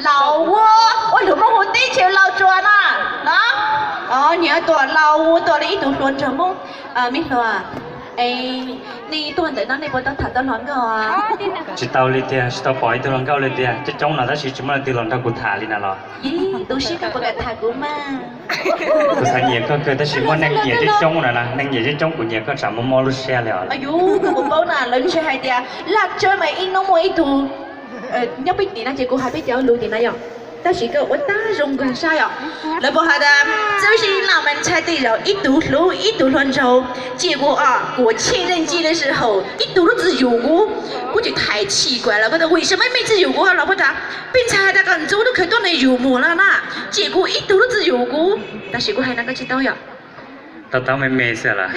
Laus Vuas, ua lus Hmoob hu tib ces Laus Tsuas na, no. Nyiam Tuam, Laus Vuas, Tuam li ib tug hluas nraug Hmoob, me hluas. Es nej tuaj ntawm no nej puas tau tham tau hluas nkauj? Tsis tau li tiag, tsis tau pom ib tug hluas nkauj li tiag. Coob coob no tab sis tsis muaj leej twg los nrog kuv tham li na los. Ib tug sib koj puas kam tham kuv mas? Kuv xav nyiam koj kawg tab sis muaj neeg nyiam coob coob no na, neeg nyiam coob coob kuv nyiam koj tsam muaj mob lub siab li os. Yus, koj puas paub na, lawv ntshe hais tias laj tsawb mas ib hnub muaj ib tug nyob peb tim no ces kuv hais peb cov lus tim no yom. Tab sis koj ua tag zoo nkauj saib yom. Lawv puas hais tias txwj sib noj mas ntshai tej zaum ib tug hlub ib tug hluas nraug, ces kuv os, kuv chij zeej ci lawv sij hawm ib tug lub txwj yus kuv, kuv tsis thaiv chim kuv lawv, koj tas ua ib sab mej mej txwj yus kuv los puas tas, peb ntshai hais tias kom ntxub lub khawv tuaj nws yus mus no na, ces kuv ib tug lub txwj yus kuv. Tab sis kuv hais no koj tsis tau yom. Tau tau me me xwb lawm.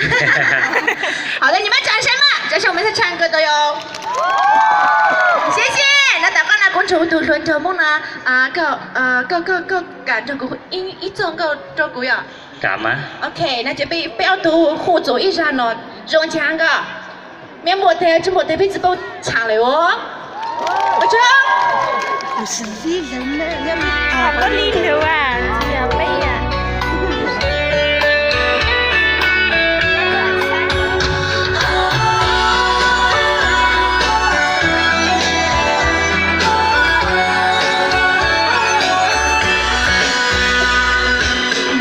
Hos, nyias maj tsa saib mas, tsa saib mus mej tsa koj tau yom. Siab siab, no tas koj na kuv ntshai tus hluas nraug Hmoob na, koj, koj, koj kam nrog kuv ib txoj nkauj rau kuv yom? Kam mas. Ok, no ces peb ob tug hu txuas ib zag no, zoo caag koj. Mej npuam teg tsis npuam teg peb tsi paub tshaav lawm os. Ua tsaug.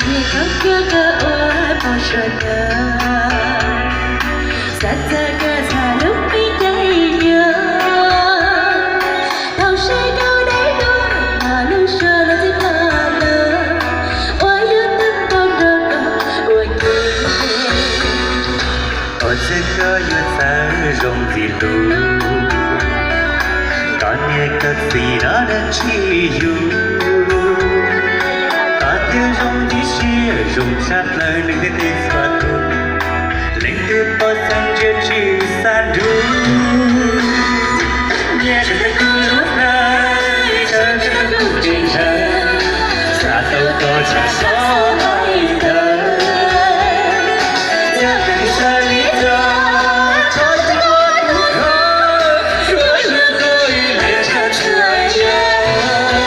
Nyiam koj kawg koj ua pog sua tawg, xav txog koj txog lub me caij nyoog. Thaum seb koj dai duab, lub suab los txij plog lug, ua yus tug npau nrog koj ua ke. Ua txhawb koj yuav txawj zoo ntxiv lug, koj niam koj txiv no neeg tsis yug. Koj twb zoo ntxiv siab zoo tshaj plaws neeg tej txhua tus, leej twg pom xeeb ntsia tsis xav nrug. Nyiam tshaj kuv lub plawv, tshaj kuv tsev ntshaw, xav tau koj tshaj so